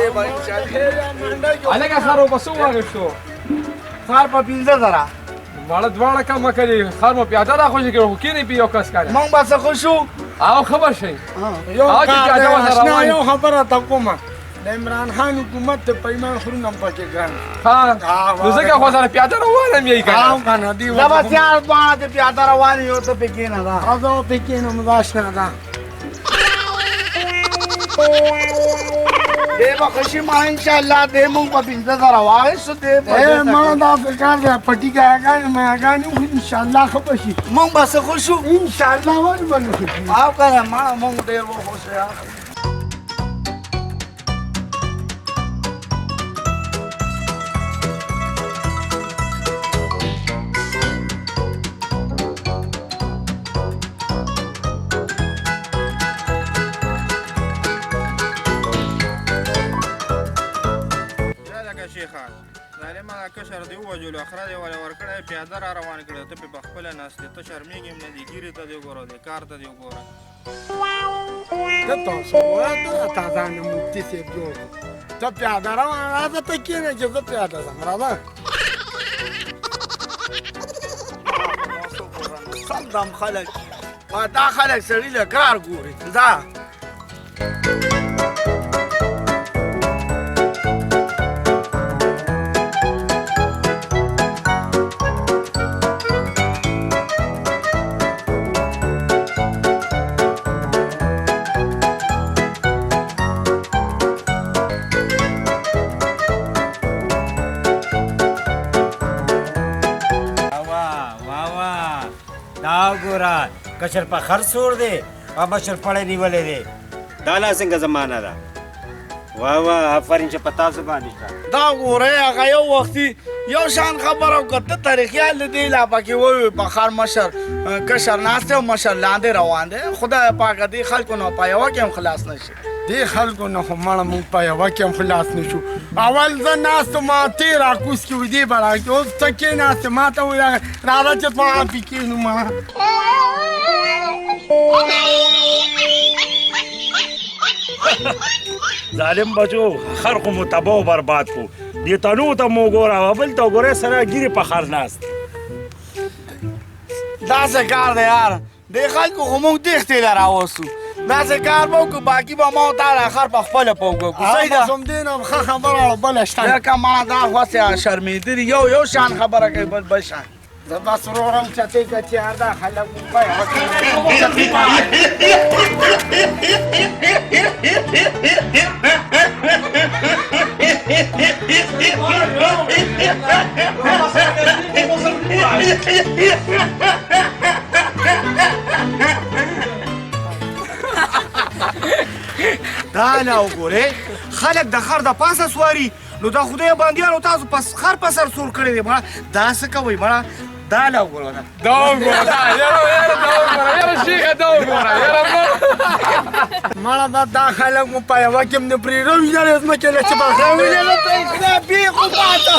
دی به ان شاء الله. هلکه خر مو په څو واخیستو؟ خر په 5000. ماړه دواړه کمه کړي، خر مو پیاده راخوشې کړو، خو کښېنئ پې یو کس کنه. موږ به څه خوش شو؟ او خبر شئ. یو او چې کار پیاده دی ورسره آشنا، روان یو خبره ته کومه، د عمران خان حکومت ته په ایمان خرونه هم پکې ګران. ها، نو ځکه خو سره پیاده روان هم یئ کنه. او کنه دی دا به سیار دواړه د پیاده روان یو، ته پې کښېنه دا. او زه پې کښېنم دا آشنا ده. دی به خوشي ما ان شاء الله. دی موږ په 5000 واخیستو دی په ای ما دا فکر دی پټي ګاګانې مېګانې وخوري، ان شاء الله ښه به شي. موږ به څه خوش شو؟ ان شاء الله ولې به نه ښه کېږي؟ او کنه ماړه موږ ډېر وخوش یار. لکه شیخه ظالمه، دا کشر دې ووژلو، اخره دې وله ورکړی، پیاده را روان کړی، ته پې په خپله ناست یې، ته شرمېږي هم نه، دې ږیرې ته دې وګوره، دې کار ته دې وګوره. ته تاسو وایه تا ځان مفتي صاحب جوړ کړ. ته پیاده روان راځه، ته کښېنه چې زه پیاده ځم، راځه. سم دم خلک دا خلک سړي له کار ګوري دا. وا وا وا، دا وګوره، کشر په خر سور دی او مشر پړی نیولی دی، دا لا څنګه زمانه ده؟ وا وا، آفرین چې په تاسو باندې شه. دا ګوره هغه یو وختي یو شان خبره وکړه، ته تاریخیال دې لا پکې ووی په خر مشر کشر ناست دی او مشر لاندې روان دی. خدای پاکه دې خلکو نه په یوه کې هم خلاص نه شي. دې خلکو نه خو مړه موږ په یوه کې هم خلاص نه شو. اول زه ناست وم، ما تېر راکوز کې وي، دې به راکې، اوس ته کښېناستې، ما ته وایي راځه چې دواړه پې کښېنو مړه. ظالم بچو، خر خو مو تباه او برباد کو، دې تنو ته مو وګوره او بل ته وګوره، سره ږیرې په خر ناست. داسې کار دی یار، دې خلکو خو موږ تېښتې له راوستو، داسې کار به وکړو، باقي به ما او تا دا خر په خپله په اوږه کړو. صحیح ده؟ بس همدې نه ښه خبره او بله شته. لکه ما دا خو هسې شرمېدلي، یو یو شان خبره کوي بل بل شان. زه بس ورورم چتې که چې هر دا خلک وپایي. دا لا وګورئ، خلک د خر د پاسه سواري، نو دا خدای باندیانو تاسو پس خر په سر سور کړی دی. مړه دا څه کوئ؟ مړه دا لا وګوره دا. دا وګوره دا، یاره یاره دا وګوره یاره شیخه، دا وګوره یاره. مړه دا خلک مو په یوه کې هم نه پرېږدو، یاره ځمکې له چې په خره وینې خدای بېخ وباسه.